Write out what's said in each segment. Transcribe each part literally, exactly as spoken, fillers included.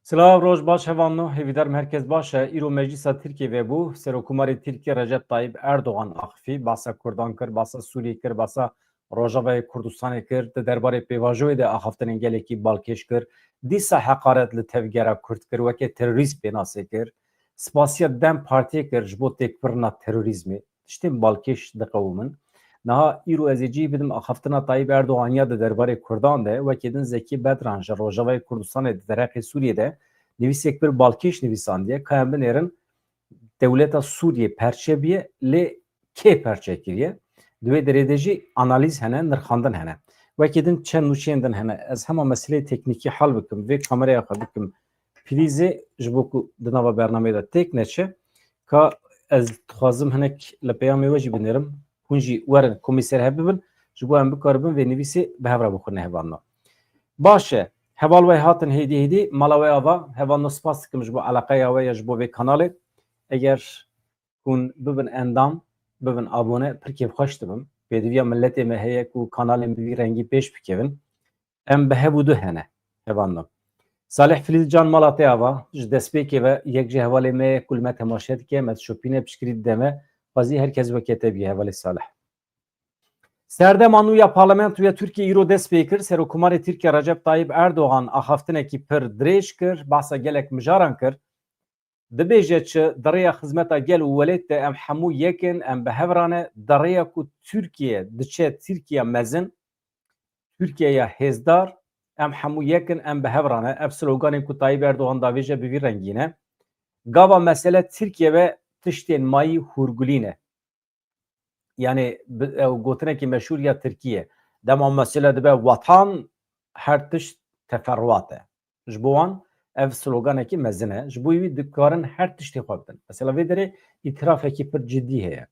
Silav, roj baş hevalno, hêvîdarim herkes baş e. Îro meclîsa Tirkiyê vebû. Serokkomarê Tirkiyê Recep Tayyip Erdogan axifî, behsa Kurdan kir, behsa Sûriyê kir, behsa Rojavayê Kurdistanê kir. Di derbarê pêvajoyê de axaftinên gelekî balkêş kir. Dîsa heqaret li tevgera Kurd kir, weke terorîst pênasê kir. Spasiya DEM Partiyê kir ji bo têkbirina terorîzmê. Tiştên balkêş diqewimin. Niha îro ez ê cihê bidim axaftina Tayyip Erdogan ya di derbarê Kurdan de, wekî din Zekî Bedran ji Rojavayê Kurdistanê di derheqê Sûriyê de nivîsek pir balkêş nivîsandiye, ka em binêrin dewleta Sûriyê perçe bûye, lê kê perçe kiriye? Di wê derê de jî analîz hene, nirxandin hene. Wekî din çend nûçeyên din hene. Ez hema meseleyê teknîkî hal bikim, vê kameraya xwe bikim plîzê, ji bo ku di nava bernameyê de têk neçe, ka ez dixwazim hinek li peyamê we jî binêrim. Hûn jî werin komî ser hev bibin, ji bo em bikaribin vê nivîsê bi hev re bixwînin hevalno. Baş e, heval we hatin hêdî hêdî, mala we ava, hevalno spas dikim ji bo eleqeya we ya ji bo vê kanalê. Eger hûn bibin endam, bibin abone, pir kêfxweş dibim. Pêdiviya miletê me heye ku kanalên bi vî rengî pêş bikevin. Em bi hev û du hene, hevalno. Salih Filîz can, mala te ava, ji destpêkê ve yek ji hevalê me ye ku li me temaşe dike, me dişopîne, piştgirî dide me. Xwezî her kes weke te bî, hevalê Salih. Serdema nû ya Parlamentoya Tirkiyê îro dest pê kir. Serokkomarê Tirkiye Recep Tayyip Erdogan axaftinekî pir dirêj kir, behsa gelek mijaran kir. Dibêje çi, di rêya xizmeta gel û welêt de em hemû yek in, em bi hev re ne, di rêya ku Tirkiye diçe Tirkiya mezin, Tirkiyeya hêzdar, em hemû yek in, em bi hev re ne. Ev sloganên ku Tayyip Erdogan davêje bi vî rengî ne. Gava mesele Tirkiye ve tiştên mayî hûrgulî ne. Yani bi-, ew gotinekî meşhûr ya Tirkî ye. Dema mesele dibe watan, her tişt teferruat e. Ji bo wan ev sloganekî mezin e. Ji bo wî dikarin her tiştê xwe bidin. Mesela vê derê îtirafekî pir cidî heye.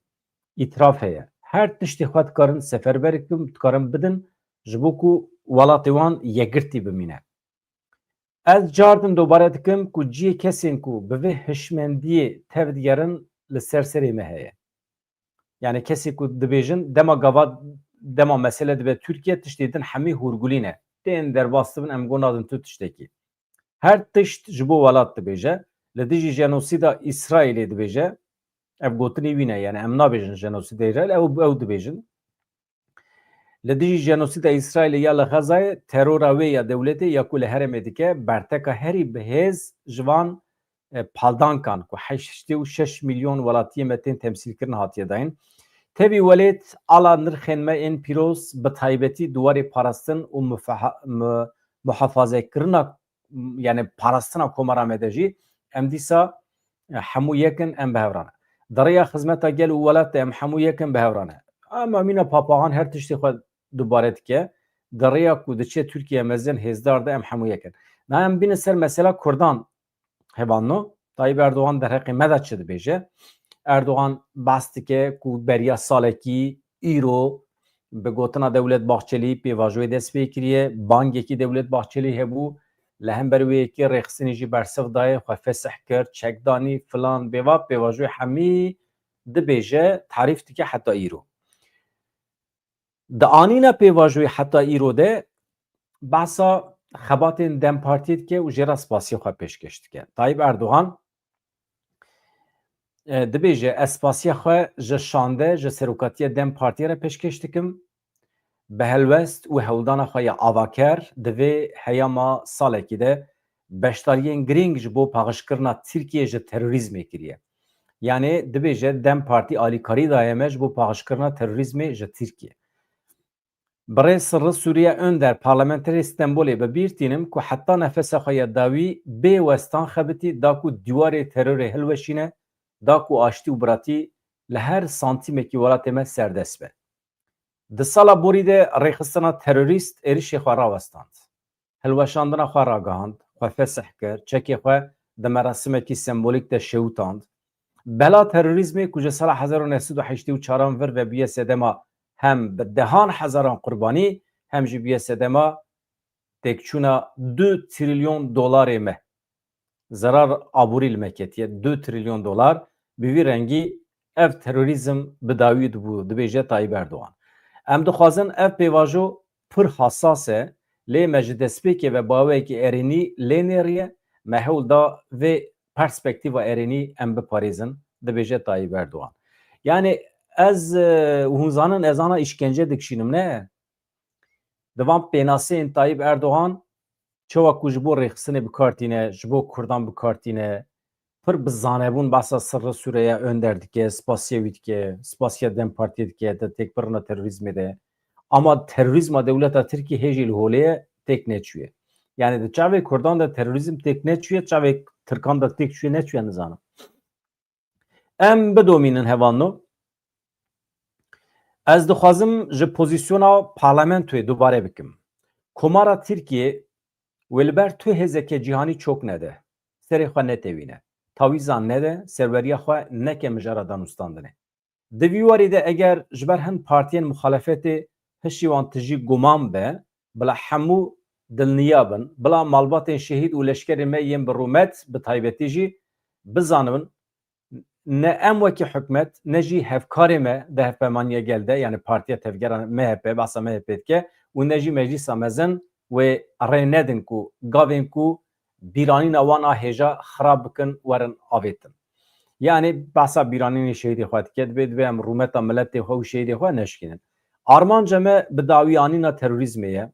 Îtiraf heye. Her tiştê xwe dikarin seferber bikin, dikarin bidin, ji bo ku welatê wan yekgirtî bimîne. Ez cardin dobare dikim ku cihê kesên ku bi vê hişmendiyê tevdigerin li ser serê me heye. Yani kesê ku dibêjin dema gava, dema mesele dibe Tirkiye, tiştê din hemî hûrgulî ne. Tên derbas dibin, em got nadin tu tiştekî. Her tişt ji bo welat dibêje. Li dijî jenosîda Îsraîlê dibêje. Ev gotinê wî ne, yani em nabêjin jenosîda Îsraîl, ew, ew dibêjin. Li dijî jenosîda Îsraîlê ya li Xezayê, terora wê ya dewletê ya ku li herêmê dike, berteka herî bi hêz ji van, e, paldankan ku heştê û şeş milyon welatiyê me tên temsîlkirin hatiye dayîn. Tevî welêt ala nirxên me ên pîroz, bi taybetî di warê parastin û mufaha-, mu-, muhafazekirina, yani parastina komara me de jî, em dîsa e, hemû yek in, em bi hev re ne. Di rêya xizmeta gel û welat de em hemû yek in, bi hev re ne. Ama mîna papaxan her tiştê xwe dubare dike. Di rêya ku diçe Tirkiye mezin hêzdar de em hemû yek in. Na em bînin ser mesela Kurdan, hevalno. Tayyip Erdogan derheqê me de çi dibêje? Erdogan behs dike ku beriya salekî îro bi gotina Dewlet Bahçelî pêvajoyê dest pê kiriye. Bangekî Dewlet Bahçelî hebû. Li hember wê yekê rêxistinî jî bersiv dayê, xwe fesih kir, çek danî, filan, bêva pêvajoyê hemî dibêje, tarîf dike heta îro. Di anîna pêvajoyê heta îro de behsa xebatên DEM Partiyê dike û jê re spasiya xwe pêşkêş dike. Tayyip Erdogan, e, dibêje, ez spasiya xwe ji şande, ji serokatiya DEM Partiyê re pêşkêş dikim. Bi helwest û hewldana xwe ya avaker di vê heyama salekî de beşdariyên girîng ji bo paqijkirina Tirkiyê ji terorîzmê kiriye. Yanê dibêje DEM Partî alîkarî daye me ji bo paqijkirina terorîzmê ji Tirkiyê. Birêz Sirri Sûriye Önder, parlamenterê Stenbolê, bi bîr tînim ku heta nefesa xwe ya dawî bê westan xebitî, da ku dîwarê terorê hilweşîne, da ku aştî û biratî li her santîmekî welatê me serdest be. Di sala borî de rêxistina terorîst êrişê xwe rawestand. Hilweşandina xwe ragihand, xwe fesih kir, çekê xwe di merasimekî sembolîk de şewitand. Bela terorîzmê ku ji sala hezar û neh sed û heştê û çaran vir ve bûye sedema hem bi dehan hezaran qurbanî, hem jî bûye sedema têkçûna du trilyon dolarê me. Zerar aborî li me ketiye, du trilyon dolar. Bi vî rengî ev terorîzm bi dawî dibû, dibêje Tayyip Erdogan. Em dixwazin ev pêvajo pir hasas e, lê me ji destpêkê ve bi awayekî erênî lê nêriye. me hewl da vê perspektîfa erênî em biparêzin, dibêje Tayyip Erdogan. Yani ez, e, hûn zanin ez ana îşkence dikişînim, ne? Di van pênaseyên Tayyip Erdogan çawa ku ji bo rêxistinê bi kar tîne, ji bo Kurdan bi kar tîne, pir bi zanebûn behsa Sirri Sûreya Önder dike, spasiya wî dike, spasiya DEM Partiyê dike, te têkbirina terorîzmê de. Ama terorîzma dewleta Tirkiyê hê jî li holê ye, têk neçûye. Yani di çavê Kurdan de terorîzm têk neçûye, çavê Tirkan de têk çûye neçûye nizanim. Em bidomînin hevalno. Ez dixwazim ji pozîsyona parlamentoyê dubare bikim. Komara Tirkiyê wê li ber tu hêzeke cîhanî çok nede. Serê xwe netewîne. Tawîzan nede, serweriya xwe neke mijara danûstandinê. Di vî warî de eger ji ber hin partiyên muxalefetê hişî wan tijî guman be, bila hemû dilniya bin, bila malbatên şehîd û leşkerên me yên bi rûmet bi taybetî jî bizanibin, ne em wekî hikûmet, ne jî hevkarê me di hevpeymaniya gel de, yani Partiya Tevgera M H P, behsa M H P dike, û ne jî Meclîsa Mezin wê rê nedin ku gavên ku bîranîna wan a hêja xirab bikin, werin avêtin. Yani behsa bîranînê şehîdê xwe dike, dibê, dibê em rûmeta miletê xwe û şehîdê xwe neşkînin. Armanca me bi dawî anîna terorîzmê ye,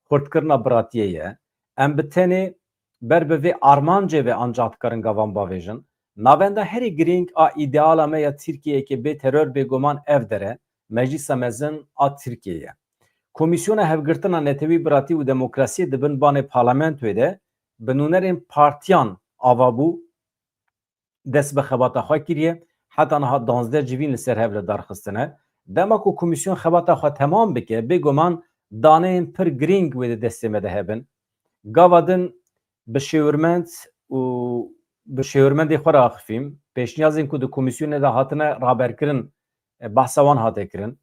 xurtkirina biratiyê ye. Em bi tenê ber bi vê armancê ve ancax dikarin gavan bavêjin. Navenda herî girîng a îdeala me ya Tirkiyeyeke bê teror bêguman ev der e, Meclîsa Mezin a Tirkiyeyê ye. Komîsyona Hevgirtina Netewî, Biratî û Demokrasiyê di bin banê parlamentoyê de bi nûnerên partiyan ava bû, dest bi xebata xwe kiriye. Heta niha duwazdeh civîn li ser hev li dar xistine. Dema ku komîsyon xebata xwe temam bike, bêguman daneyên pir girîng wê di destê me de hebin. Gava din bi şêwirmend û bi şêwirmendê xwe re axifîm. Pêşniyazên ku di komîsyonê de hatine raberkirin, e, behsa wan hate kirin.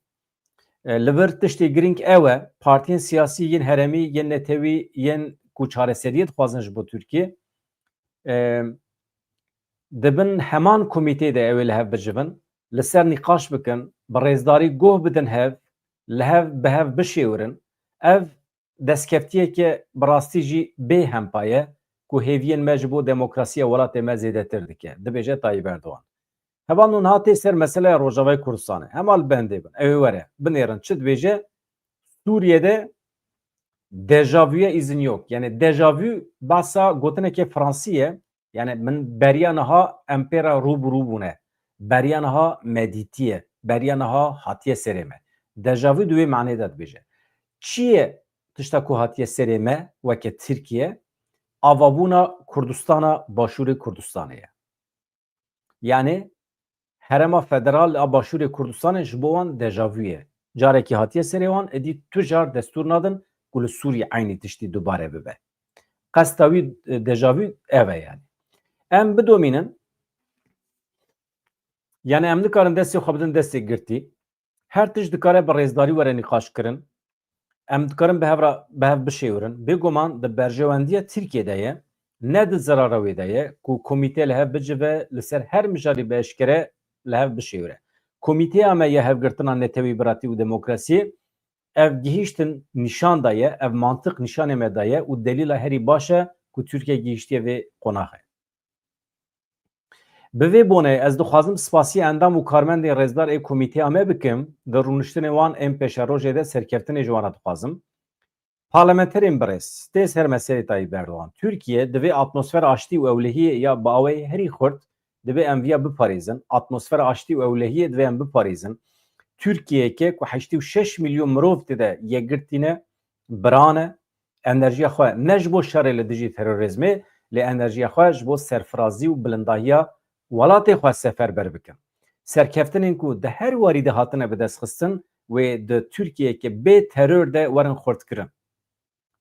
E, li vir tiştê girîng ew e, partiyên siyasî yên herêmî, yên netewî, yên ku çareseriyê dixwazin ji bo Tirkiyê, e, di bin heman komîteyê de ew ê li hev bicivin, li ser nîqaş bikin, bi rêzdarî guh bidin hev, li hev, bi hev bişêwirin. Ev destkeftiyeke bi rastî jî bê hempa ye ku hêviyên me ji bo demokrasiya welatê me zêdetir dike, dibêje Tayyip Erdogan. Hevalno, niha tê ser meseleya Rojavayê Kurdistanê. Hema li bendê bin. Ew ê were, binêrin. Çi dibêje? Sûriyê de déjà vuya îzin yok. Yani déjà vu behsa gotineke fransî ye. Yani min beriya niha em pê re rû bi rû bûne. Beriya niha me dîtiye. Beriya niha hatiye serê me. Déjà vu di wê manê de dibêje. Çi ye tişta ku hatiye serê me weke Tirkiye? Avabûna Kurdistana, Başûrê Kurdistanê ye. Yani herêma federal a Başûrê Kurdistanê ji bo wan déjà vu ye. Carekî hatiye serê wan, êdî tu car destûr nadin ku li Sûriyê eynî tiştî dubare bibe. Qesta wî, e, déjà vu ev e yani. Em bidomînin, yani em nikarin destê xwe bidin destê girtî. Her tişt dikare bi rêzdarî were nîqaşkirin. Em dikarin bi hev re, bi hev bişêwirin. Bêguman di berjewendiya Tirkiyê de ye, ne di zerara wê de ye ku komîte li hev bicive, li ser her mijarî bi eşkere li hev bişêwire. Komîteya me ya Hevgirtina Netewî, Biratî û Demokrasiyê ev gihîştin nîşan daye, ev mantiq nîşanê me daye û delîla herî baş e ku Tirkiye gihîştiye vê qonaxê. Bi vê bonê ez dixwazim spasiya endam û karmendên rêzdar ê komîteya me bikim, di rûniştinê wan ên pêşerojê de serkeftinê ji wan re dixwazim. Parlamenterên birêz, tê ser meselê Tayyip Erdogan. Tirkiye divê atmosfera aştî û ewlehiyê ya bi awayê herî xurt divê em viya biparêzin. Atmosfera aştî û ewlehiyê divê em biparêzin. Tirkiyeyeke ku heştê û şeş milyon mirov tê de yekgirtî ne, biran e, enerjiya xwe ne ji bo şerê li dijî terorîzmê, lê enerjiya xwe ji bo serfirazî û bilindahiya welatê xwe seferber bikin. Serkeftinên ku di her warî de hatine bidestxistin, wê di Tirkiyeyeke bê teror de werin xurtkirin.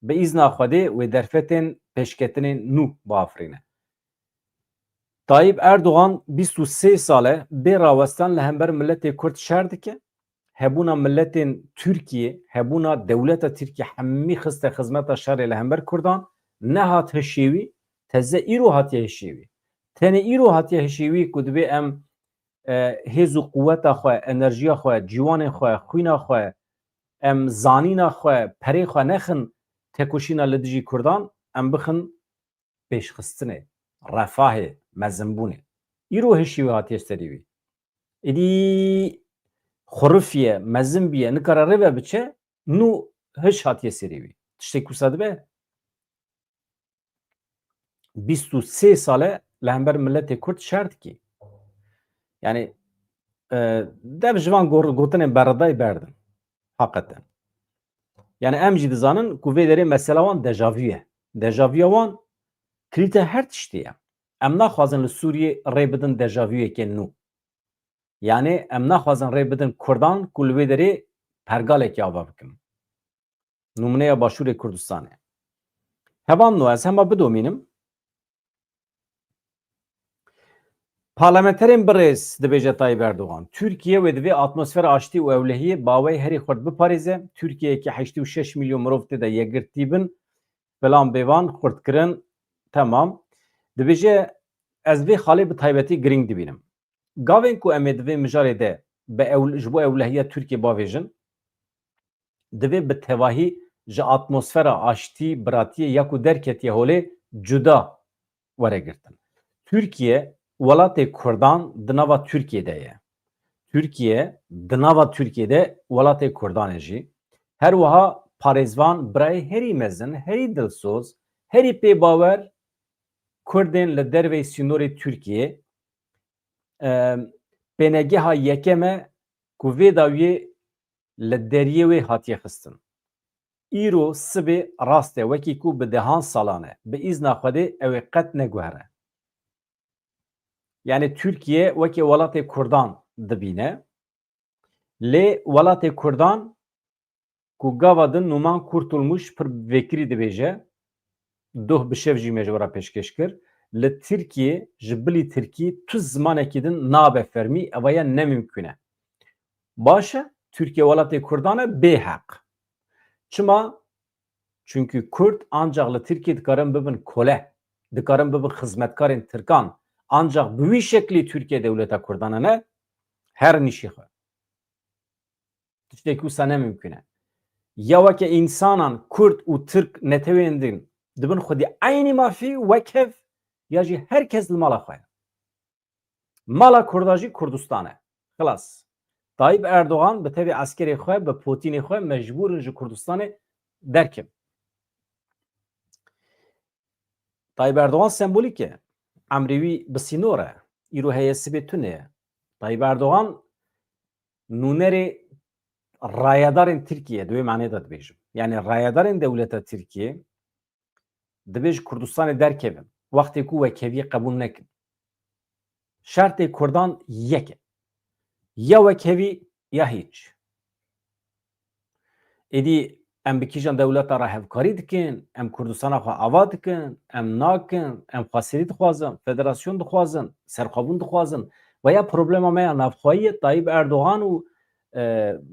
Bi îzna Xwedê wê derfetên pêşketinên nû biafirîne. Tayyip Erdogan bîst û sê sal e bê rawestan li hember miletê Kurd şer dike. Hebûna miletên Tirkiyê, hebûna dewleta Tirkiyê hemî xiste xizmeta şerê li hember Kurdan, nehat hişê wî, teze îro hatiye hişê wî. Tenê îro hatiye hişê wî ku divê em, e, hêz û quweta xwe, enerjiya xwe, ciwanên xwe, xwîna xwe, em zanîna xwe, perê xwe nexin tekoşîna li dijî Kurdan, em bixin pêşxistinê, refahê, mezinbûnê. Îro hişî wê hatiye serî wî. Êdî xurifiye, mezin biye, nikare rê ve biçe, nû hiş hatiye serî wî. Tiştê ku wisa dibe, bîst û sê sal e li hember miletê Kurd şer dikî. Yani, e, dev ji van gor-, gotinên berredayî berdin. Haqiqeten. Yani em jî dizanin ku vê derê mesela wan dejavu ye. Dejavuya wan kilîta her tiştî ye. Em naxwazin li Sûriyê rê bidin dejavuyekê nû. Yani em naxwazin rê bidin Kurdan ku li wê derê pergalekê ava bikin. Nûmûneya Başûrê Kurdistanê. Hevalno, ez hema bidomînim. Parlamenterên birêz, dibêje Tayyip Erdogan, Tirkiye wê divê atmosfera aştî û ewlehiyê bi awayî herî xurt biparêze. Tirkiyeyeke heştê û şeş milyon mirov tê de yekgirtî bin, filan bêvan xurtkirin, temam. Dibêje, ez vê xalê bi taybetî girîng dibînim. Gavên ku em ê di vê mijarê de bi ew-, ji bo ewlehiya Tirkiyê bavêjin, divê bi tevahî ji atmosfera aştî, biratiyê ya ku derketiye holê cuda were girtin. Tirkiye welatê Kurdan di nava Tirkiyê de ye. Tirkiye di nava Tirkiyê de welatê Kurdan e jî. Her wiha parêzvan, birayê herî mezin, herî dilsoz, herî pê bawer Kurdên li derveyî sînorê Tirkiyê, e, pênegeha yekem e ku vê dawiyê li deriyê wê hatiye xistin. Îro sibê rast e, wekî ku bi dehan salan e, bi îzna Xwedê ew ê qet neguhere. Yani Tirkiye wekî welatê Kurdan dibîne. Lê welatê Kurdan ku gava din Numan Kurtulmuş pir vekirî dibêje, doh bi şev jî me ji we re pêşkêş kir, li Tirkiyê ji bilî Tirkî tu zimanekî din nabe fermî, eva ya ne mimkûn e. Baş e, Tirkiye welatê Kurdan e, bê heq. Çima? Çunkî Kurd ancax li Tirkiyê dikarin bibin kole, dikarin bibin xizmetkarên Tirkan. Ancax bi wî şeklî Tirkiye dewleta Kurdan e, ne her nîşî xwe. Tiştekî wisa ne mimkûn e. Ya weke însanan Kurd û Tirk netewên din dibin xwedî eynî mafî wek hev, ya jî her kes li mala xwe ye. Mala Kurda jî Kurdistan e. Xilas. Tayyip Erdogan bi tevî eskerê xwe, bi Putinê xwe mecbûr in ji Kurdistanê derkevin. Tayyip Erdogan sembolîk e. Emrê wî bi sînor e. Îro heye, sibê tune ye. Tayyip Erdogan nûnerê rayedarên Tirkiye, di wê manê de dibêjim. Yani rayedarên dewleta Tirkiye dibê ji Kurdistanê derkevin. Wextê ku wekheviyê qebûl nekin. Şertê Kurdan yek e. Ya wekhevî ya hîç. Êdî em bi kîjan dewleta re hevkarî dikin, em Kurdistana xwe ava dikin, em nakin, em xweserî dixwazin, federasyon dixwazin, serxwebûn dixwazin, veya problema me ya navxweyî ye, Tayyip Erdogan û, e,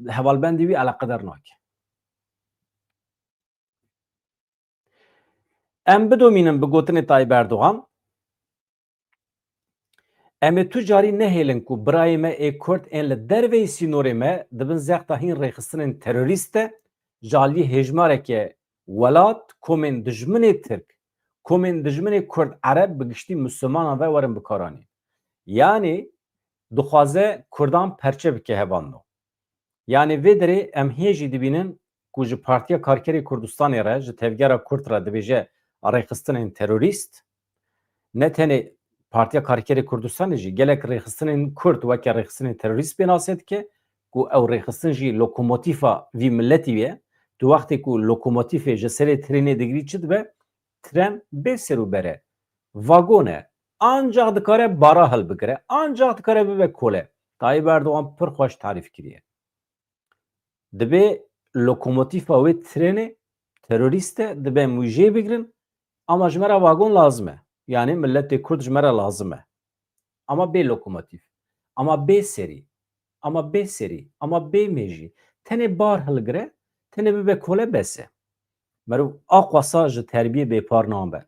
hevalbendê wî eleqedar nake. Em bidomînin bi gotinê Tayyip Erdogan. Em ê tu carî nehêlin ku birayê me ê Kurd ên li derveyî sînorê me di bin zexta hîn rêxistinên terorîst de ji aliyê hêjmareke welat, komên dijminê Tirk, komên dijminê Kurd, Ereb, bi giştî Mislimanan ve werin bikaranîn. Yanî dixwaze Kurdan perçe bike hevalno. Yanî vê derê em hê jî dibînin ku ji Partiya Karkerê Kurdistanê re, ji Tevgera Kurd re dibêje rêxistinên terorîst. Ne tenê Partiya Karkerê Kurdistanê jî gelek rêxistinên Kurd weke rêxistinên terorîst pênase dike ku ew rêxistin jî lokomotîfa vî miletî ye. Tu wextê ku lokomotîfê ji serê trênê digirî çi dibe? Tren bê ser û ber e. Vagon e. Ancax dikare bara hilbigire, ancax dikare bibe kole. Tayyip Erdogan pir xweş tarîf kiriye. Dibê lokomotîfa wê trênê terorîst e, dibe em wî jê bigrin, ama ji me re vagon lazim e. Yanî miletê Kurd ji me re lazim e. Ama bê lokomotîf, ama bê serî, ama bê serî, ama bê mêjî. Tenê bar hilgire, tenê bibe kole, bes e. Meriv aqwasa ji terbiyê bêpar nabe.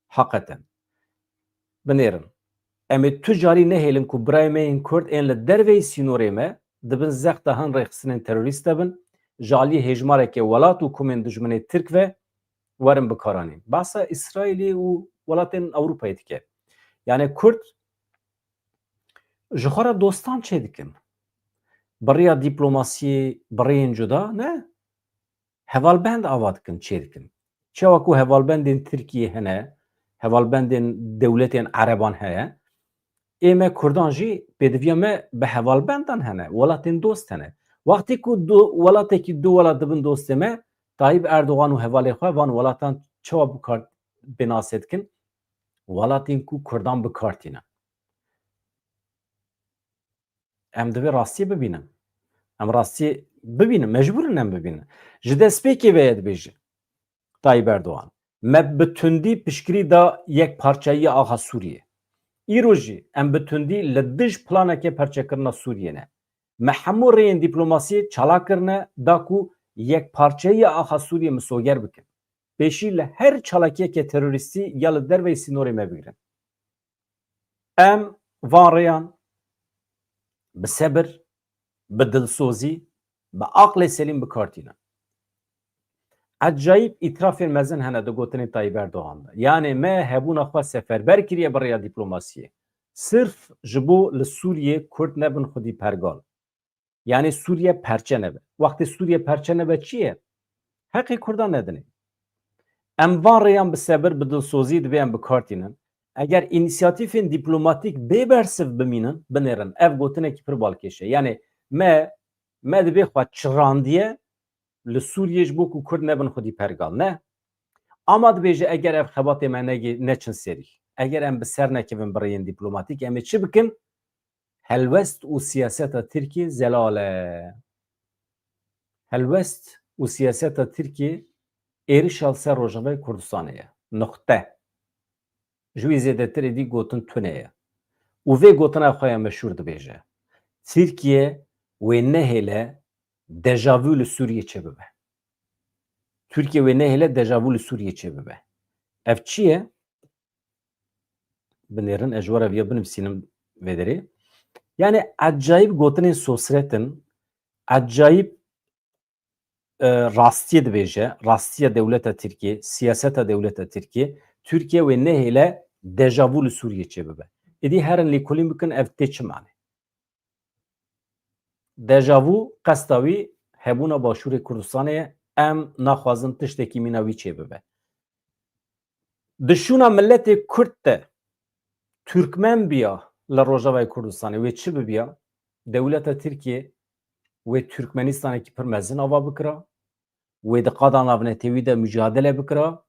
Heqeten. Binêrin. Em ê tu carî nehêlin ku birayê me yên Kurd ên li derveyî sînorê me di bin zexta hin rêxistinên terorîst de bin, ji aliyê hêjmareke welat û komên dijminê Tirk ve werin bikaranîn. Behsa Îsraîlê û welatên Ewropayê dike. Yani Kurd ji xwe re dostan çêdikin. Bi rêya dîplomasiyê, bi rêyên cuda ne. Hevalbend ava dikin, çêdikin. Çawa ku hevalbendên Tirkiyê hene, hevalbendên dewletên Ereban heye, ê me Kurdan jî pêdiviya me bi hevalbendan hene, welatên dost hene. Wextê ku du, welatekî du welat dibin dostê me, Tayyip Erdogan û hevalê xwe van welatan çawa bi kar pênasê dikin? Welatên ku Kurdan bi kar tînin. Em divê rastiyê bibînin. Em rastiyê bibînin, mecbûr in em bibînin. Ji destpêkê ve ye dibêje Tayyip Erdogan. Me bi tundî piştgirî da yekparçeyiya axa Sûriyê. Îro jî em bi tundî li dij planeke perçekirina Sûriyê ne. Me hemû rêyên dîplomasiyê çalak kirine da ku yekparçeyiya axa Sûriyê misoger bikin. Pêşî li her çalakiyeke terorîstî ya li derveyî sînorê me bigirin. Em van rêyan bi sebir, bi dilsozî, bi aqlê selîm bi kar tînin. Ecayîb îtirafên mezin hene di gotinên Tayyip Erdogan de. Yanê me hebûna xwe seferber kiriye bi rêya dîplomasiyê. Sirf ji bo li Sûriyê Kurd nebin xwedî pergal. Yanê Sûriye perçe nebe. Wextê Sûriye perçe nebe çi ye? Heqê Kurdan nedinê. Em van rêyan bi sebir, bi dilsozî divê em bi kar tînin. Eger înîsiyatîfên dîplomatîk bê bersiv bimînin, binêrin. Ev gotinekî pir balkêş e. Yanê me, me divê xwe çirandiye li Sûriyê ji bo ku Kurd nebin xwedî pergal. Ne. Ama dibêje eger ev xebatê me negê-, neçin serî. Eger em bi ser nekevin bi rêyên dîplomatîk, em ê çi bikin? Helwest û siyaseta Tirkiyê zelal e. Helwest û siyaseta Tirkiyê êrişa li ser Rojavayê Kurdistanê ye. Nuqte. Ji wî zêdetir êdî gotin tune ye. Û vê gotina xwe ya meşhûr dibêje. Tirkiye wê nehêle dejavu li Sûriyê çêbibe. Tirkiye wê nehêle dejavu li Sûriyê çêbibe. Ev çi ye? Binêrin, ez ji we re viya binivîsînim vê derê. Yani ecayîb gotinên sosret in, ecayîb, e, rastiyê dibêje, rastiya dewleta Tirkiyê, siyaseta dewleta Tirkiyê, Tirkiye wê nehêle dejavu li Sûriyê çêbibe. Êdî herin lêkolîn bikin, ev tê çi manê? Dejavu qesta wî hebûna Başûrê Kurdistanê ye, em naxwazin tiştekî mîna wî çêbibe. Di şûna miletê Kurd de Türkmen biya li Rojavayê Kurdistanê, wê çi bibiya? Dewleta Tirkiyê wê Türkmenistanekî pir mezin ava bikira, wê di qada navnetewî de mucadele bikira,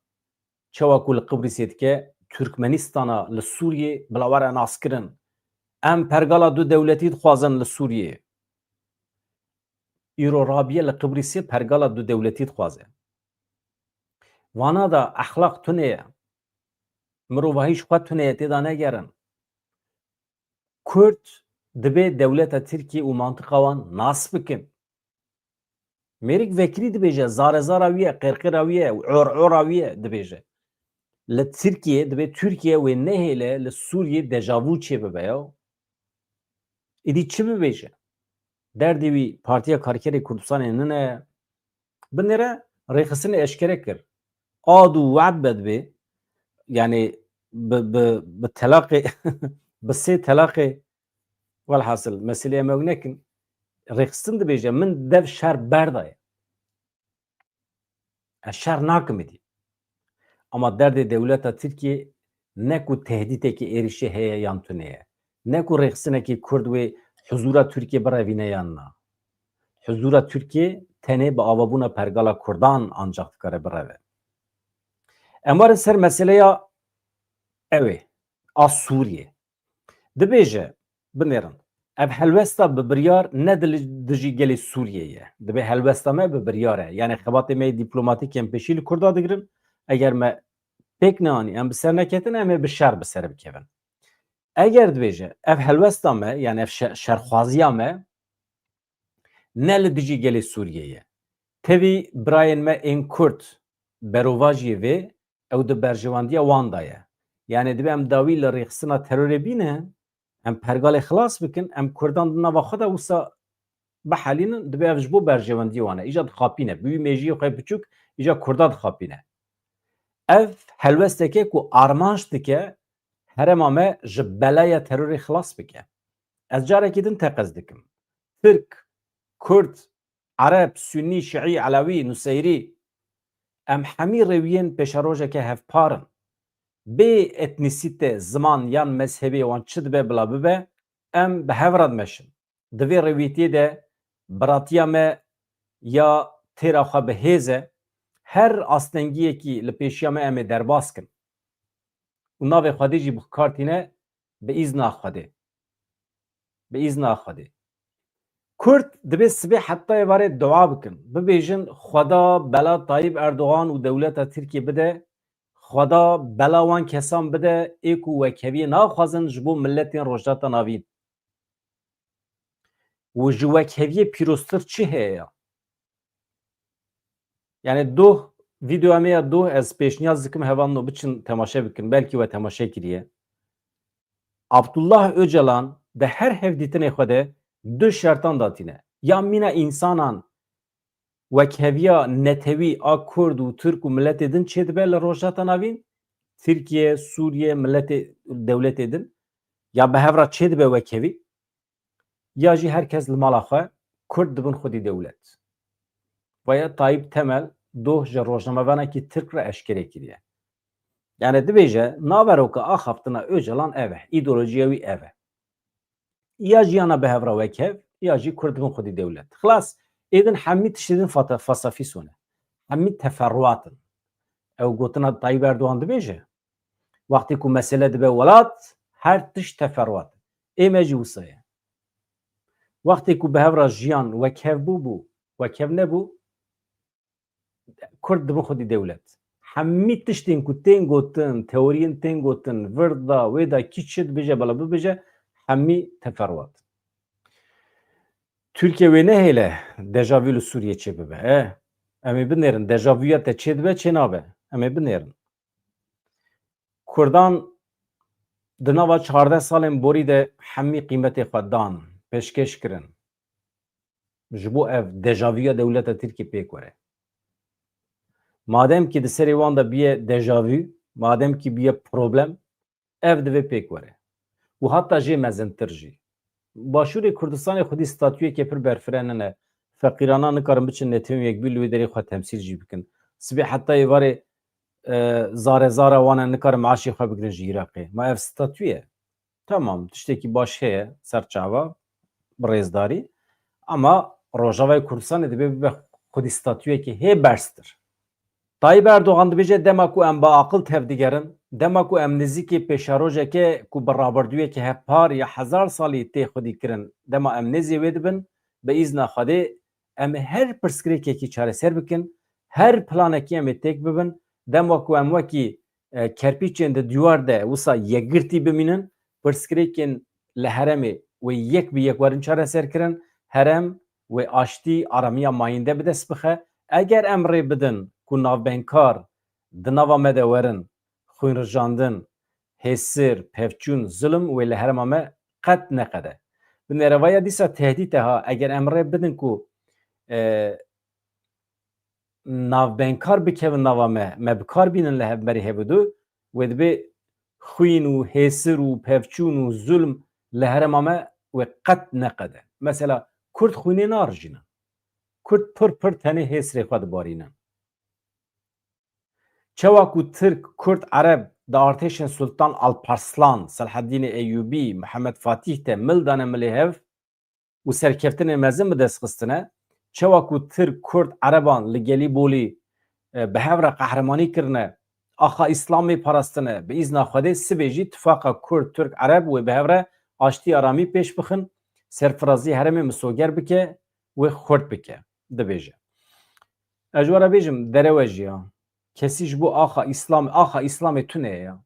çawa ku li Qibrîsê dike, Türkmenistana li Sûriyê bila were naskirin. Em pergala du dewletî dixwazin li Sûriyê. Îro rabiye li Qibrîsê pergala du dewletî dixwaze. Vana da exlaq tune ye. Mirovahî ji xwe tune ye, tê de negerin. Kurd dibê dewleta Tirkiyê û mantiqa wan nas bikin. Mêrik Vekirî dibêje, zare zara wî ye, qêrqêra wî ye, or ora wî ye dibêje. Li Tirkiye, dibê Tirkiye wê nehêle li Sûriyê dejavu çêbibe ya. Îdî çi bibêje? Derdê wî Partiya Karkerê Kurdistanê nine. Binêre rêxistinê eşkere kir. Ad û wad be dibê, yani bi, bi, bi telaqê, bi sê telaqê, welhasil, meselê em ew nekin. Rêxistin dibêje, min dev şer berdaye. Ez şer nakim êdî. Ama derdê dewleta Tirkiyê ne ku tehdîtekî êrişî heye yan tune ye. Ne ku rêxistinekî Kurd wê huzûra Tirkiyê birevîne yan na. Huzûra Tirkiyê tenê bi avabûna pergala Kurdan ancax dikare bireve. Em werin ser meseleya ew ê, a Sûriyê. Dibêje, binêrin, ev helwesta bi biryar ne di li dijî gelê Sûriyê ye. Dibê helwesta me bi biryar e. Yani xebatê me yê dîplomatîk em pêşî li Kurda digirin. Eger me pêk neanî, em bi ser neketin, em ê bi şer bi ser bikevin. Eger dibêje, ev helwesta me, yani ev şe-, şerxwaziya me, ne li dijî gelê Sûriyê ye. Tevî birayên me ên Kurd berovajiyê vê, ew di berjewendiya wan de ye. Yani dibe em dawî li rêxistina terorê bîne, em pergalê xilas bikin, em Kurdan di nava xwe de wisa bihelînin, dibe ev ji bo berjewendiyê wan e. Îja dixapîne. Bi wî mêjiyê xwe piçûk, îja Kurda dixapîne. Ev helwesteke ku armanc dike herêma me ji belaya terorê xilas bike. Ez carekî din teqez dikim. Tirk, Kurd, Ereb, Sunî, Şiî, Elewî, Nuseyrî, em hemî rêwiyên pêşerojeke hevpar in. Bê etnîsîte, ziman yan mezhebê wan çi dibe bila bibe, em bi hev re dimeşin. Di vê rêwîtiyê de biratiya me ya têra xwe bi hêz e, her astengiyekî li pêşiya me em ê derbas kin. Û navê Xwedê jî bi kar tîne, bi îzna Xwedê. Bi îzna Xwedê. Kurd dibê sibê heta êvarê dua bikin. Bibêjin, Xweda bela Tayyip Erdogan û dewleta Tirkiyê bide, Xweda bela wan kesan bide ê ku wekheviyê naxwazin ji bo miletên Rojhilata Navîn. Û ji wekheviyê pîroztir çi heye ya? Yani doh, vîdeoya me ya doh, ez pêşniyaz dikim hevalno biçin temaşe bikin, belkî we temaşe kiriye. Abdullah Öcalan di her hevdîtinê xwe de du şertan datîne. Ya mîna însanan wekheviya netewî a Kurd û Tirk û miletê din çêdibe li Rojhilata Navîn, Tirkiye, Sûriye, miletê, dewletê din, ya bi hev re çêdibe wekhevî, ya jî her kes li mala xwe, Kurd dibin xwedî dewlet. Vaya Tayyip Temel doh ji rojnamevanekî Tirk re eşkere kiriye. Yani dibêje, naveroka axaftina Öcalan ev e, îdeolojiya wî ev e. Ya jiyana bi hev re wekhev, ya jî Kurd dibin xwedî dewlet. Xilas, êdin hemî tiştê din fata-, fasafîso ne. Hemî teferruat in. Ew gotina Tayyip Erdogan dibêje, wextê ku mesele dibe welat, her tişt teferruat. Ê me jî wisa ye. Wextê ku bi hev re jiyan wekhev bû, bû, wekhev nebû, Kurd dibin xwedî dewlet. Hemî tiştên ku tên gotin, teoriyên tên gotin, vir da, wê da, kî çi dibêje, bela bibêje, hemî teferruat. Tirkiye wê nehêle dejavu li Sûriye çêbibe. E, em ê binêrin, dejavuya te çêdibe, çênabe. Em ê binêrin. Kurdan di nava çardeh salên borî de hemî qîmetê xwe dan, pêşkêş kirin. Ji bo ev dejavuya dewleta Tirkiyê pêk were. Madem ki di serê wan de biye dejavu, madem ki biye problem, ev divê pêk were. Û heta jê mezintir jî. Başûrê Kurdistanê xwedî statuyeke pir berfireh nine. Feqîrana nikarin biçin Netewên Yekbûyî li wê derê xwe temsîl jî bikin. Sibê heta êvarê, e, zare zara wan e, nikarin meaşê xwe bigrin ji Iraqê. Ma ev statuye? Tamam, tiştekî baş heye, ser çava, bi rêzdarî. Ama Rojavayê Kurdistanê divê bibe xwedî statuyekê hê berztir. Tayyip Erdogan dibêje, dema ku em bi aqil tevdigerin, dema ku em nêzîkî pêşerojeke ku bi rabirdûyeke hevpar ya hezar salî tê xwedî kirin, dema em nêzî wê dibin, bi îzna Xwedê em ê her pirsgirêkekî çareser bikin, her planekî em ê têk bibin, dema ku em wekî, e, kerpîçên di dîwar de wisa yekgirtî bimînin, pirsgirêkên li herêmê wê yek bi yek werin çareserkirin, herêm wê aştî, aramiya mayînde bi dest bixe. Eger em rê bidin ku navbeynkar di nava me de werin, xwînrijandin, hêsir, pevçûn, zulm wê li herêma me qet neqede. Binêre vaya dîsa tehdît e ha, eger em rê bidin ku, e, navbeynkar bikevin nava me, me bi kar bînin li hevberî hev û du, wê dibê xwîn û hêsir û pevçûn û zulm li herêma me wê qet neqede. Mesela Kurd xwînê narijînin. Kurd pir pir tenê hêsirê xwe dibarînin. Çawa ku Tirk, Kurd, Ereb di artêşên Sultan Alparslan, Selahaddînê Eyûbî, Mihemed Fatîh de mil dane milê hev û serkeftinên mezin bi dest xistine, çawa ku Tirk, Kurd, Ereban li Gelîbolî, e, bi hev re qehremanî kirine, axa Îslamê parastine, bi îzna Xwedê sibê jî tifaqa Kurd, Tirk, Ereb wê bi hev re aştî aramî pêş bixin, serfirazî herêmê misoger bike, wê xurt bike, dibêje. Ez ji we re bêjim, derewe jî ya. Kesî ji bo axa Îslam, axa Îslamê tune ye ya.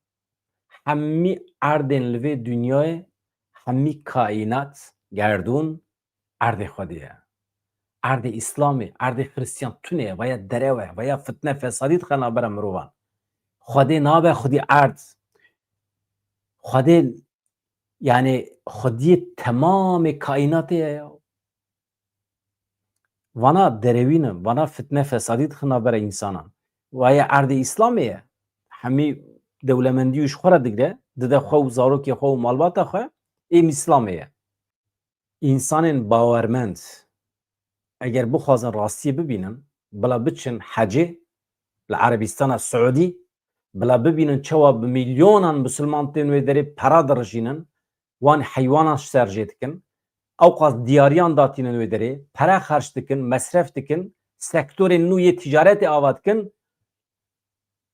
Hemî erdên li vê dinyayê, hemî kaînat, gerdûn, erdê Xwedê ye. Erdê Îslamê, erdê Xristiyan tune ye, veya derew e, veya fitne, fesadî dixe navbera mirovan. Xwedê nabe xwedî erd. Xwedê, yani, xwediyê temamê kaînatê ye ya. Vana derewîn in, vana fitne, fesadî dixin navbera însanan. Waye erdê Îslamê ye. hemî dewlemendî û ji xwe re digre, dide xwe û zarokê xwe û malbata xwe, êm Îslamê ye. Însanên bawermend, eger bixwazin rastiyê bibînin, bila biçin hecê li Erebîstana Siûdî, bila bibînin çawa bi milyonan misilman tên wê derê pera dirijînin, wan heywanan ji ser jê dikin, ewqas diyariyan datînin wê derê, pere xerc dikin, mesref dikin, sektorên nû yê ticaretê ava dikin,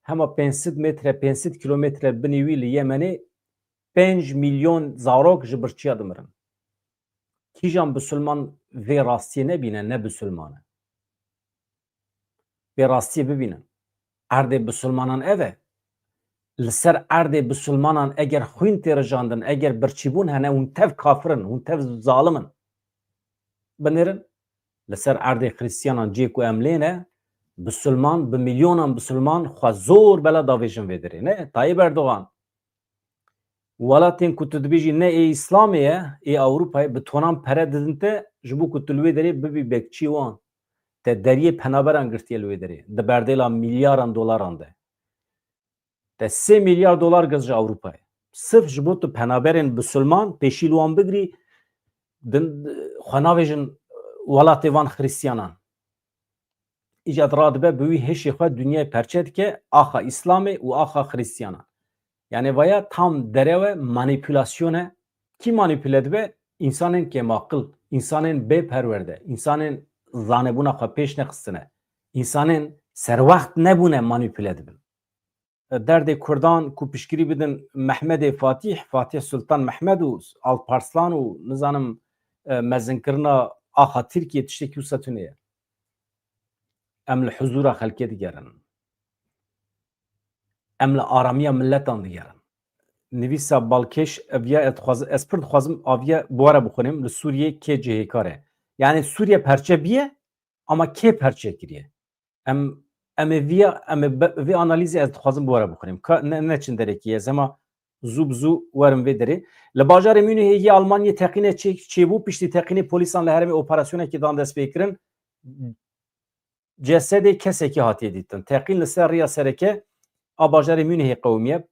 hema pênc sed metre, pênc sed kilometre binî wî li Yemenê pênc milyon zarok ji birçiya dimirin. Kîjan bisilman vê rastiyê nebîne, ne bisilman e. Vê rastiyê bibînin. Erdê bisilmanan ev e. Li ser erdê bisilmanan eger xwîn tê rijandin, eger birçîbûn hene, hûn tev kafir in, hûn tev zalim in. Binêrin, li ser erdê xristiyanan cihê ku em lê ne, bisilman, bi milyonan bisilman xwe zor bela davêjin vê derê. Ne, Tayyip Erdogan, welatên ku tu dibêjî ne ê Îslamê ye, ê Ewropayê, bi tonan pere didin te, ji bo ku tu li wê derê bibî bekçî wan. Te deriyê penaberan girtiye li wê derê. Di berdêla milyaran dolaran de. Te sê milyar dolar girt ji Ewropayê. Sirf ji bo tu penaberên bisilman pêşî li wan bigirî, din, xwe navêjin welatê van xristiyanan. Îca radibe bi wî hişê xwe dinyayê perçe dike, axa Îslamê û axa Xristiyanan. Yani vaya tam derew e, manîpulasyon e. Kî manîpule dibe? Însanên kêmaqil, însanên bê perwerde, însanên zanebûna xwe pêş nexistine, însanên serwext nebûne manîpule dibin. Derdê Kurdan ku piştgirî bidin Mehmedê Fatîh, Fatîh Sultan Mehmed û Alparslan û nizanim, e, mezinkirina axa Tirkiyê tiştekî wisa tune ye. Em li huzûra xelkê digerin. Em li aramiya miletan digerin. Nivîsa Balkêş, eviya ez dixwazim, ez pir dixwazim aviya bi we re bixwînim, li Sûriyê kê cihêkar e? Yani Sûriye perçe biye, ama kê perçe kiriye? Em, em ê viya, em ê be-, vê analîzê ez dixwazim bi we re bixwînim. Ka, ne, neçin derekî, ez hema zû bi zû werim vê derê. Li bajarê Münihê yê Almanyê teqîne çê-, çêbû, piştî teqînê polîsan li herêmê operasyonekê dan destpêkirin. Cesedê kesekî hatiye dîtin. Teqîn li ser riya sereke a bajarê Münihê qewimiye.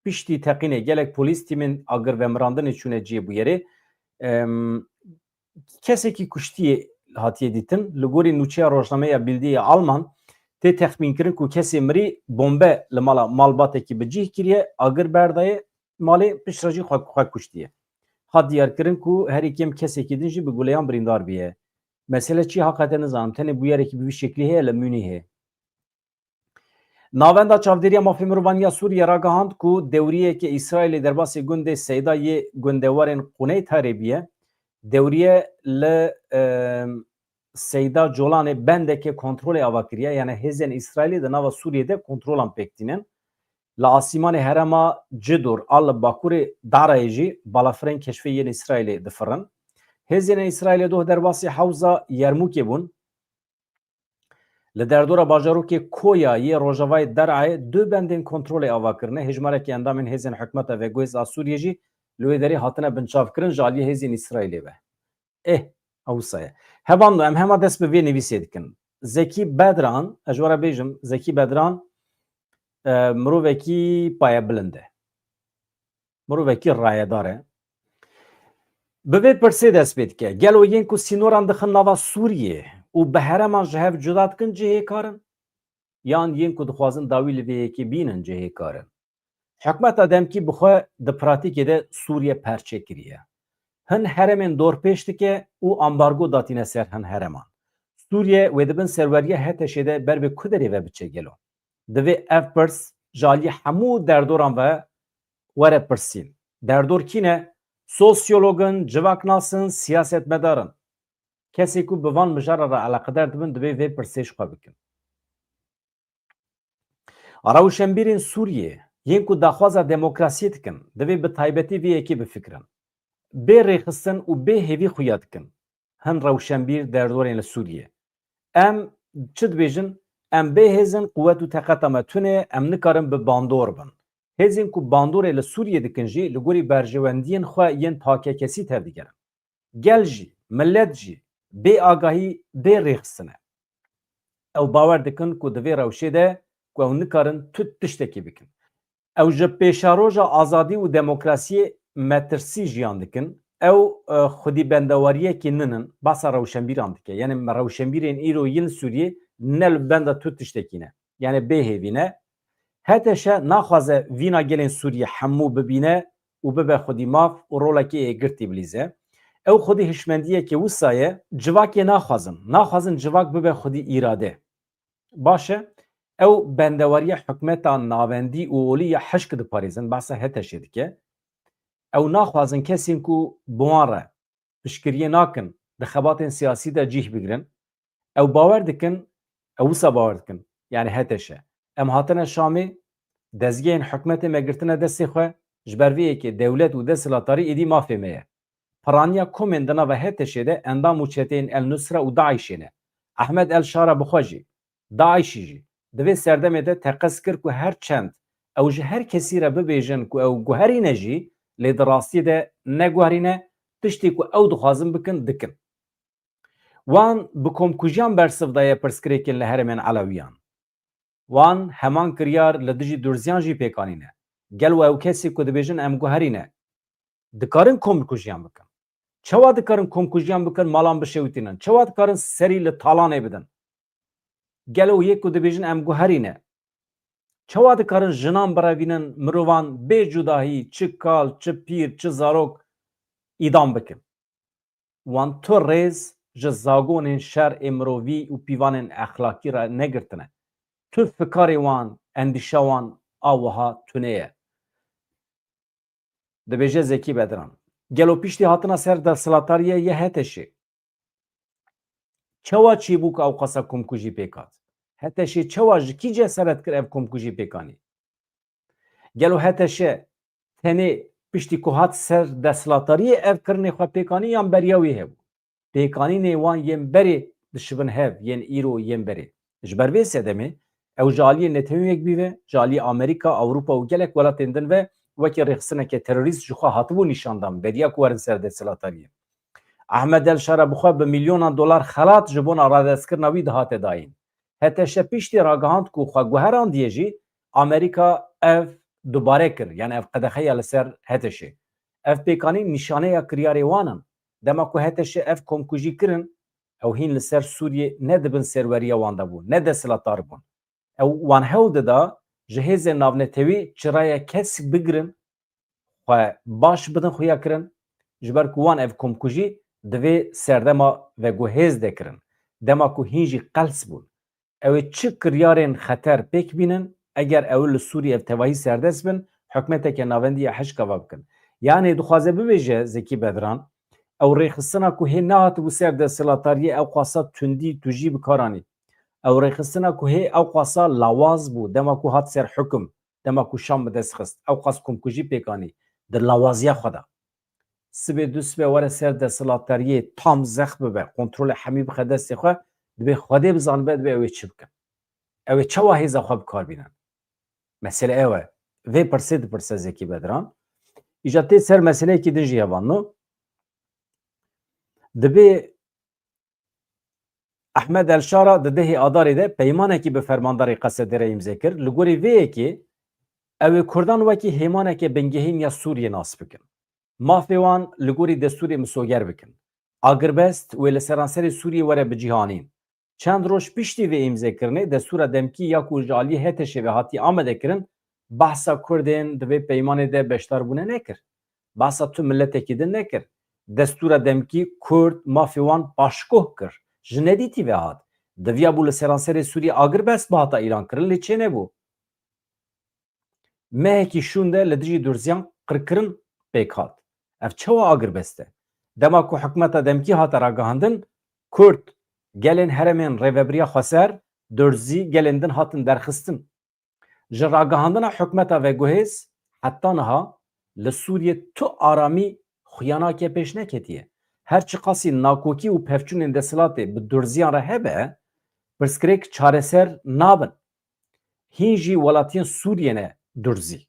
Piştî teqînê gelek polîs tîmên agirvemirandinê çûne cihê bûyerê. Em, kesekî kuştiyê hatiye dîtin. Li gorî nûçeya rojnameya Bildî ya Alman tê texmînkirin ku kesê mirî bombe li mala malbatekî bi cih kiriye, agir berdaye malê, piştre jî xwe, xwe kuştiye. Hat diyarkirin ku herî kêm kesekî din jî bi guleyan birîndar bûye. Mesele çi ye, haqete nizanim. Tenê bûyerekî bi vî şeklî heye li Mûnîhê. Navenda Çavdêriya Mafê Mirovan ya Sûriye ragihand ku dewriyeke Îsraîlê derbasî gundê Seyda yê gundewarên Quneyt Harê bûye. Dewriye li, e, Seyda Colanê bendeke kontrolê ava kiriye, yani hêzên Îsraîlê di nava Sûriyê de kontrolan pêk tînin. Li asîmanê herêma Cidor a li bakurê Darayê jî balafirên keşfê yên Îsraîlê difirin. Hêzên Îsraîlê doh derbasî hewza Yermûkê bûn. Li derdora bajarokê Koya yê rojavayê Derayê du bendên kontrolê ava kirine. Hêjmareke endamên hêzên hikûmeta veguhêz a Sûriyê jî li wê derê hatine binçavkirin ji aliyê hêzên Îsraîlê ve. Eh, ew wisa ye. Hevalno, em hema dest bi vê nivîsê dikin. Zekî Bedran, ez ji we re bêjim, Zekî Bedran, e, mirovekî payebilind e. Mirovekî rayedar e. Bi vê pirsê dest pê dike. Gelo yên ku sînoran dixin nava Sûriyê û bi herêman ji hev cuda dikin cihêkar in? Yan yên ku dixwazin dawî li vê yekê bînin cihêkar in? Hikûmeta demkî bi xwe di pratîkê de Sûriye perçe kiriye. Hin herêmên dorpêç dike û ambargo datîne ser hin herêman. Sûriye wê di bin serweriya HTŞ'ê de ber bi ku derê ve biçe gelo? Divê ev pirs ji aliyê hemû derdoran ve were pirsîn. Derdor kî ne? Sosyolog in, civaknas in, siyasetmedar in. Kesê ku bi van mijara re eleqedar dibin, divê vê pirsê ji xwe bikin. Rewşenbîrên Sûriyê, yên ku daxwaza demokrasiyê dikin, divê bi taybetî vê yekê bifikirin. Bê rêxistin û bê hêvî xuya dikin hin rewşenbîr derdorên li Sûriyê. Em çi dibêjin? Em bê hêz in, quwet û teqeta me tune ye, em nikarin bi bandor bin. Hêzên ku bandorê li Sûriyê dikin jî li gorî berjewendiyên xwe yên takekesî tevdigerin. Gel jî, milet jî bê agahî, bê rêxistin e. Ew bawer dikin ku di vê rewşê de ku ew nikarin tu tiştekî bikin. Ew ji pêşeroja azadî û demokrasiyê metirsî jiyan dikin. Ew e, xwedî bendewariyekî nin in, behsa rewşenbîran dike. Yanî rewşenbîrên îro yên Sûriyê ne li benda tu tiştekî ne. Yanî bêhêvî ne. H T Ş naxwaze vîna gelên Sûriyê hemû bibîne û bibe xwedî maf û rolekê êgirtî bilîze. Ew xwedî hişmendiyekê wisa ye, civakê naxwazin. Naxwazin civak bibe xwedî îrade. Baş e, ew bendewariya hikûmeta navendî û olî ya hişk diparêzin, behsa H T Şê dike. Ew naxwazin kesên ku bi wan re piştgiriyê nakin, di xebatên siyasî de cîh bigrin. Ew bawer dikin, ew wisa bawer dikin, yanî H T Ş. Em hatine Şamê, dezgehên hikûmetê me girtine destê xwe, ji ber vê yekê dewlet û desthilatdarî êdî mafê me ye. Piraniya komên di nava H T Şê de endam û çeteyên El Nusra û DAIŞê ne. Ehmed El Şara bi xwe jî, DAIŞî jî, di vê serdemê de teqez kir ku her çend ew ji her kesî re bibêjin ku ew guherî ne jî, lê di rastiyê de ne guherî ne, tiştê ku ew dixwazin bikin, dikin. Wan bi komkujiyan bersiv daye pirsgirêkên li herêmên Elewiyan. Wan heman kiryar li dijî Durziyan jî pêk anîne. Gelo ew kesê ku dibêjin em guherî ne, dikarin komkujiyan bikin? Çawa dikarin komkujiyan bikin, malan bişewitînin? Çawa dikarin serî li talanê bidin? Gelo yek ku dibêjin em guherî ne, çawa dikarin jinan birevînin, mirovan bê cudahî, çi kal, çi pîr, çi zarok îdam bikin? Wan tu rêz ji zagonên şer ê mirovî û pîvanên exlakî re negirtine. Tu fikarê wan, endîşa wan a wiha tune ye. Dibêje Zekî Bedran, gelo piştî hatina ser desthilatdariyê yê H T Şê çawa çêbû ku ew qasa komkujî pêk hat? H T Şê çawa, ji kî cesaret kir ev komkujî pêk anî? Gelo H T Ş tenê piştî ku hat ser desthilatdariyê ev kirinê xwe pêk anî yan beriya wî hebû? Pêkanînê wan yên berê dişibin hev, yên îro yên berê. Ji ber vê sedemê ew ji aliyê Netewên Yekbûyî ve, ji aliyê Amerîka, Ewropa û gelek welatên din ve wekî rêxistineke terorîst ji xwe hatibû nîşandan, beriya ku werin ser desthilatdariyê. Ehmed El Şara bi xwe bi milyonan dolar xelat ji bona radestkirina wî dihate dayîn. H T Ş piştî ragihand ku xwe guherandiye jî Amerîka ev dubare kir, yanî ev qedexeya li ser H T Şê. Ev pêkanîn nîşaneya kiryarê wan in. Dema ku H T Ş ev komkujî kirin, ew hîn li ser Sûriyê ne di bin serweriya wan de bûn, ne desthilatdar bûn. Ew wan hewl dida ji hêzên navnetewî çirayek kesk bigirin, xwe baş bidin xuyakirin, ji ber ku wan ev komkujî di vê serdema veguhêz de kirin, dema ku hîn jî qels bûn. Ew ê çi kiryarên xeter pêk bînin, eger ew li Sûriyê ev tevahî serdest bin, hikûmeteke navendî ya hişka va bikin. Yanî dixwaze bibêje Zekî Bedran, ew rêxistina ku hê nehatibû ser desthilatdariyê, ew qasa tundî, tujî bi kar anî. Ew rêxistina ku hê ew qasa lawaz bû, dema ku hat ser hukum, dema ku Şam bi dest xist, ew qas komkujî pêk anî, di lawaziya xwe de. Sibê du sibê were ser desthilatdariyê tam zext bibe, kontrolê hemî bixe destê xwe, dibê Xwedê bizanibe, dibê ew ê çi bikin? Ew ê çawa hêza xwe bi kar bînin? Mesele ew e. Vê pirsê dipirse Zekî Bedran. Îca tê ser meseleyekî din jî hevalno. Dibê Ehmed El Şara di dehê Adarê de peymanekî bi fermandarê Qesedê re îmze kir. Li gorî vê yekê ew ê Kurdan wekî hêmaneke bingehîn ya Sûriyê nas bikin. Mafê wan li gorî destûrê misoger bikin. Agirbest wê li seranserê Sûriyê were bi cîhanîn. Çend roj piştî vê îmzekirinê, destûra demkî ya ku ji aliyê H T Ş ve hatiye amadekirin, behsa Kurdên di vê peymanê de beşdarbûne nekir. Behsa tu miletekî din nekir. Destûra demkî Kurd mafê wan paşkoh kir. Ji nedîtî ve hat. Diviya bû li seranserê Sûriyê agirbest bihata îlan kirin, lê çênebû. Mehekî şûnde li dijî Durziyan qirkirin pêk hat. Ev çawa agirbest e? Dema ku hikûmeta demkî hate ragihandin, Kurd, gelên herêmên Rêvebiriya Xweser, Durzî, gelên din hatin derxistin. Ji ragihandina hikûmeta veguhêz heta niha li Sûriyê tu aramî xuyanake pêş neketiye. Her çiqasî nakokî û pevçûnên desthilatê bi Durziyan re hebe, pirsgirêk çareser nabin. Hîn jî welatiyên Sûriyê ne Durzî.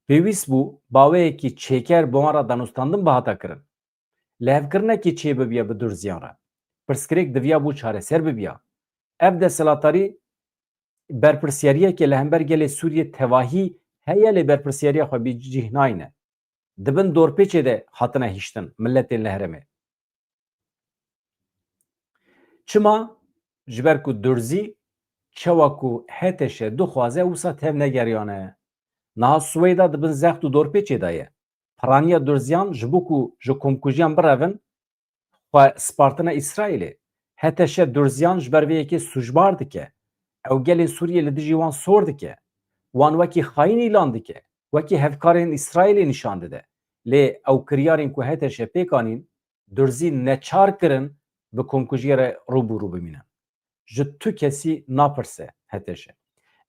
Pêwîst bû baweyekî çêker bi wan re danûstandin bihata kirin. Lihevkirinekê çêbibiya bi Durziyan re. Pirsgirêk diviya bû çareser bibiya. Ev desthilatdarî berpirsyariyeke li hember gelê Sûriyê tevahî heye lê berpirsiyariya xwe bî cih nayne. Di bin dorpêçê de hatine hiştin milletên li herêmê. Çima? Ji ber ku Durzî çewa ku H T Ş dixwaze wisa tev negeriyane. Niha Swêda di bin zext û dorpêçê de ye. Piraniya Durziyan ji bo ku ji komkujiyan birevin, xwe spartine Îsraîlê. H T Ş Durziyan ji ber vê yekê sûcbar dike. Ew gelên Sûriyê li dijî wan sor dike. Wan wekî xayîn îlan dike. Wekî hevkarên Îsraîlê nîşan dide. Lê ew kiryarên ku H T Ş pêk anîn, Durzî neçar kirin bi komkujiyê re rû bi rû bimînin. Ji tu kesî napirse H T Ş.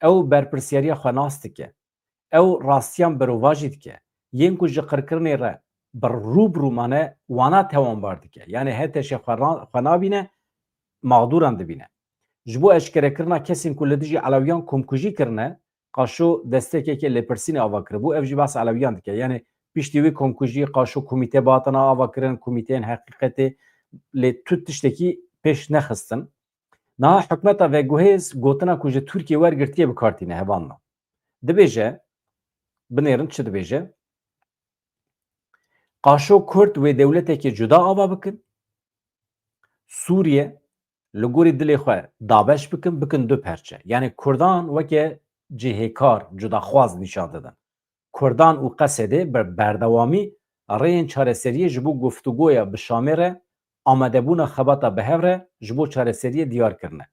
Ew berpirsiyariya xwe nas dike. Ew rastiyan berovajî dike. Yên ku ji qirkirinê re bi rû bi rû mane, wana tewanbar dike. Yanî H T Ş xwe ra-, xwe nabîne, mexdûran dibîne. Ji bo eşkerekirina kesên ku li dijî Elewiyan komkujî kirine, Qaşo destekeke lêpirsînê ava kiribû. Ev jî behsa Elewiyan dike. Yanî piştî wî komkujiyê Qaşo komîte bi hatine ava kirin, komîteyên heqîqetê, lê tu tiştekî pêş nexistin. Niha hikûmeta veguhêz gotina ku ji Tirkiyê wergirtiye bi kar tîne, hevalno. Dibêje, binêrin çi dibêje? Qaşo Kurd wê dewletekê cuda ava bikin. Sûriye li gorî dilê xwe dabeş bikin, bikin du perçe. Yanî Kurdan weke cihêkar, cudaxwaz nîşan didin. Kurdan û Qesedê bi berdewamî rêyên çareseriyê ji bo guftûgoya bi Şamê re, amadebûna xebata bi hev re ji bo çareseriyê diyar kirine.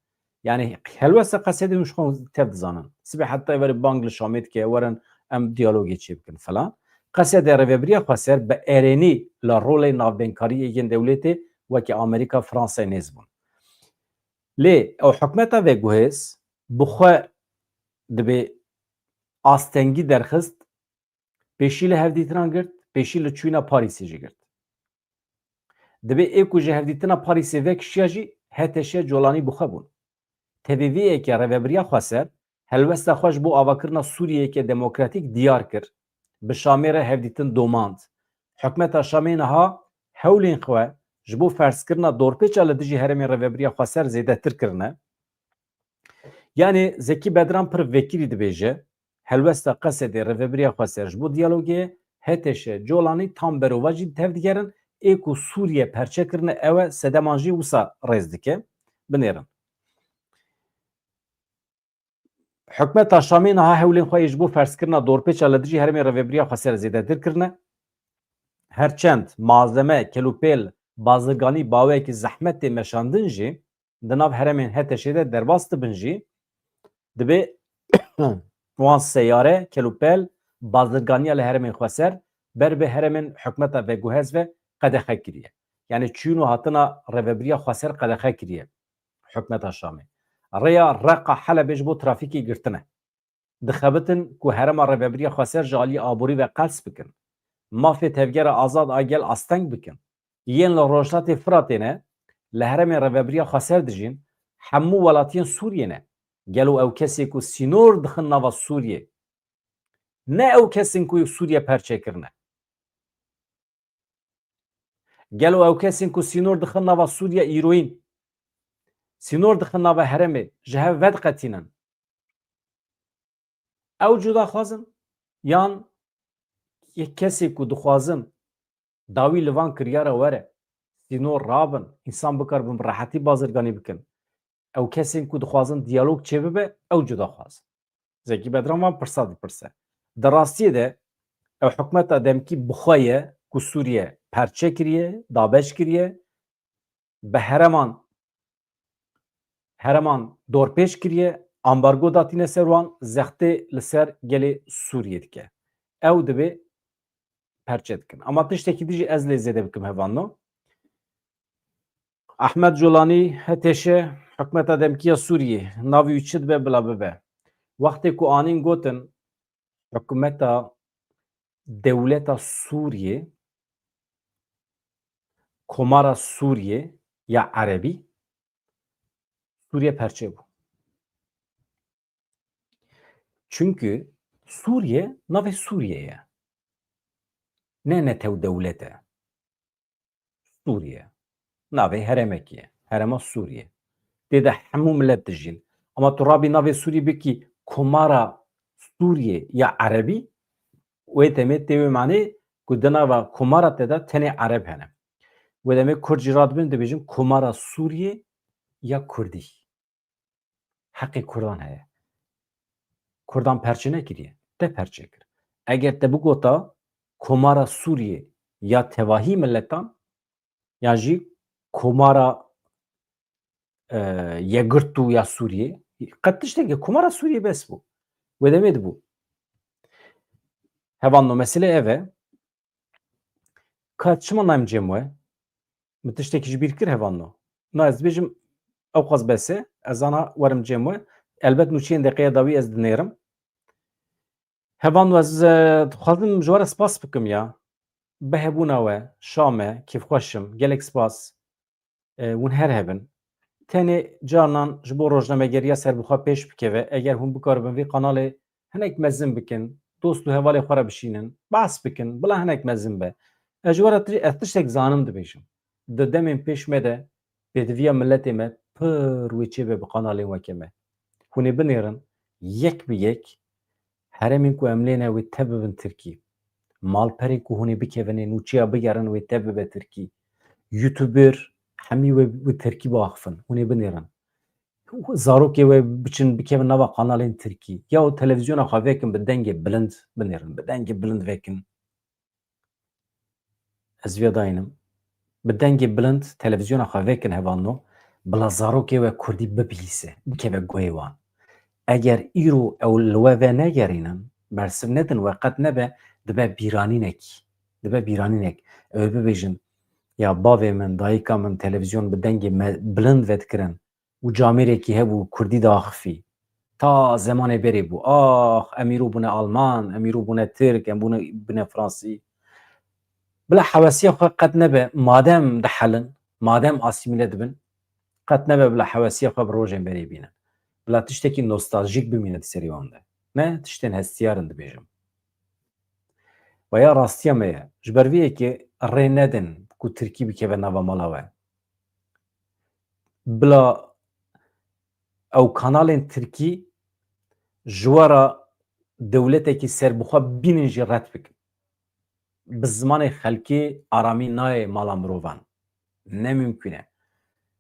Yanî helwesta Qesedê hûn ji xwe tev dizanin. Sibê heta êvarê bang li Şamê dike, werin em diyalogê çêbikin filan. Qesedê Rêvebiriya Xweser bi erênî li rolê navbênkariyê yên dewletê wekî Amerîka, Fransayê nêz bûn. Lê ew hikûmeta veguhêz bi xwe dibê astengî derxist, pêşî li hevdîtinan girt, pêşî li çûyîna Parîsê jî girt. Dibê ê ku ji hevdîtina Parîsê vekişiya jî H T Ş Colanî bi xwe bûn. Tevî vê yekê Rêvebiriya Xweser helwesta xwe ji bo avakirina Sûriyeyeke demokratîk diyar kir. Bi Şamê re hevdîtin domand. Hikûmeta Şamê niha hewlên xwe ji bo ferzkirina dorpêça li dijî herêmên Rêvebiriya Xweser zêdetir kirine. Yanî Zekî Bedran pir vekirî dibêje, helwesta Qesedê Rêvebiriya Xweser ji bo diyalogê ye, H T Ş Colanî tam berovajî tev digerin, ê ku Sûriye perçe kirine ew e, sedeman jî wisa rêz dike. Binêrin. Hikûmeta Şamê niha hewlên xwe yê ji bo ferzkirina dorpêça li dijî herêmê Rêvebiriya Xweser zêdetir kirine. Her çend malzeme, kelûpêl, bazirganî bi awayekî zehmet tê meşandin jî, di nav herêmên H T Şê de derbas dibin jî, dibê wan seyare, kelûpel, bazirganiya li herêmên Xweser ber bi herêmên hikûmeta veguhêz ve qedexe kiriye. Yanî çûn û hatina Rêvebiriya Xweser qedexe kiriye hikûmeta Şamê. Rêya Reqa Helebê ji bo trafîkê girtine. Dixebitin ku herêma Rêvebiriya Xweser ji aliyê aborî ve qels bikin. Mafê tevgera azad a gel asteng bikin. Yên li Rojhilatê Firatê ne, li herêmên Rêvebiriya Xweser dijîn, hemû welatiyên Sûriyê ne. Gelo ew kesê ku sînor dixin nava Sûriyê, ne ew kesên ku Sûriye perçe kirine? Gelo ew kesên ku sînor dixin nava Sûriye îroyîn, sînor dixin nava herêmê, ji hev vediqetînin? Ew cudaxwaz in? Yan yek kesê ku dixwazin dawî li van kiryara were, sînor rabin, însan bikaribin bi rehetî bazirganî bikin. Ew kesên ku dixwazin diyalog çêbibe, ew cudaxwaz in. Zekî Bedran van pirsa dipirse. Di rastiyê de ew hikûmeta demkî bi xwe ye ku Sûriye perçe kiriye, dabeş kiriye, bi herêman, herêman dorpêç kiriye, ambargo datîne ser wan, zextê li ser gelê Sûriyê dike. Ew dibê perçe dikin. Ama tiştekî dijî ez lê zêde bikim hevalno. Ahmet Colanî, H T Ş, hikûmeta demkî ya Sûriyê, navê wî çi dibe bila bibe. Wextê ku anîn gotin, hikûmeta dewleta Sûriyê, Komara Sûriyê ya Erebî, Sûriye perçe bû. Çunkî Sûriye navê Sûriye ye. Ne netew dewlet e. Sûriye. Navê herêmekî ye. Herêma Sûriye. Tê de hemû milet dijîn. Ama tu rabî navê Sûriye bikî Komara Sûriyê ya Erebî, wê demê tê wê manê ku di nava komara te de tenê Ereb hene. Wê demê Kurd jî radibin dibêjin komara Sûriyê ya Kurdî. Heqê Kurdan heye. Kurdan perçe nekiriye. Te perçe kir. Eger te bigota komara Sûriyê ya tevahî miletan, ya jî komara, e, yekgirtû ya Sûriyê, qet tiştekî komara Sûriyê bes bû. Wê demê dibû. Hevalno, mesele ev e. Ka çima nayêm cem we? Min tiştekî ji bîr kir hevalno? Na, ez dibêjim ewqas bes e. Ez ana werim cem we. Elbet nûçeyên deqeya dawî ez dinêrim. Hevalno, ez, e, dixwazim ji we re spas bikim ya. Bi hebûna we, şa me, kêfxweş im. Gelek spas. E, hûn her hebin. Tenê carnan ji bo rojnamegeriya serbixwe pêş bikeve, eger hûn bikaribin vî kanalê hinek mezin bikin, dost û hevalê xwe re bişînin, behs bikin, bila hinek mezin be. Ez ji we re ti-, ez tiştek zanim dibêjim. Di demên pêş me de pêdiviya miletê me pir wê çêbe bi kanalên weke me. Hûn ê binêrin, yek bi yek herêmên ku em lê ne wê tev bibin tirkî. Malperên ku hûn ê bikevin ê nûçeya bigerin wê tev bibe tirkî. Youtuber hemî wê bi tirkî biaxifin. Hûn ê binêrin. Zarokê wê biçin bikevin nava kanalên tirkî. Ya û televîzyona xwe vekin bi dengê bilind binêrin. Bi dengê bilind vekin. Ez viya dayînim. Bi dengê bilind televîzyona xwe vekin hevalno, bila zarokê we kurdî bibihîse, bikeve guhê wan. Eger îro ew li we venegerînin, bersiv nedin we qet nebe, dibe bîranînekî. Dibe bîranînek. Ew ê bibêjin, ya bavê min, dayika min televîzyon bi dengê me bilind vedikirin. Û camêrekî hebû kurdî diaxifî. Ta zemanê berê bû. Ax, em îro bûne Alman, em îro bûne Tirk, em bûne, bûne Fransî. Bila hewesiya xwe qet nebe, madem dihelin, madem asîmîle dibin, qet nebe bila hewesiya xwe bi rojên berê bînin. Bila tiştekî nostaljîk bimîne di serê wan de. Me tiştên hestiyar in dibêjim. Veya rastiya me ye. Ji ber vê yekê rê nedin ku tirkî bikeve nava mala we. Bila ew kanalên tirkî ji we re dewletekî serbixwe bînin jî red bikin. Bi zimanê xelkê aramî nayê mala mirovan. Ne mimkûn e.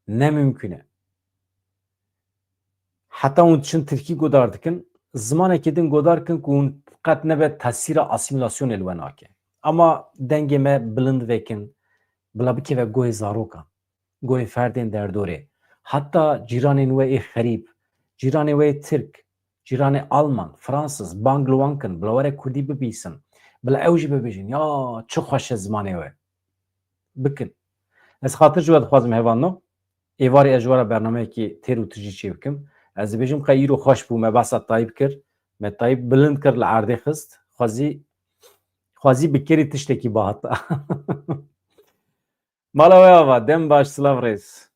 Ne mimkûn e. Heta hûn diçin tirkî godar dikin, zimanekî din godar kin ku hûn qet nebe tesîra asîmîlasyonê li we nake. Ama dengê me bilind vekin, bila bikeve guhê zarokan, guhê ferdên derdorê. Heta cîranên we ê xerîb, cîranê we yê tirk, cîranê alman, fransiz, bang li wan kin, bila were kurdî bibîsin, bila ew jî bibêjin, ya çi xweş e zimanê we. Bikin. Ez xatir ji we dixwazim hevalno. Êvarê ez ji we re bernameyekî têr û tijî çê bikim. Ez dibêjim qey îro xweş bû, me behsa Tayyip kir. Me Tayyip bilind kir, li erdê xist. Xwezî, xwezî bi kerî tiştekî bihata. Mala we ava, dem baş, silav rêz.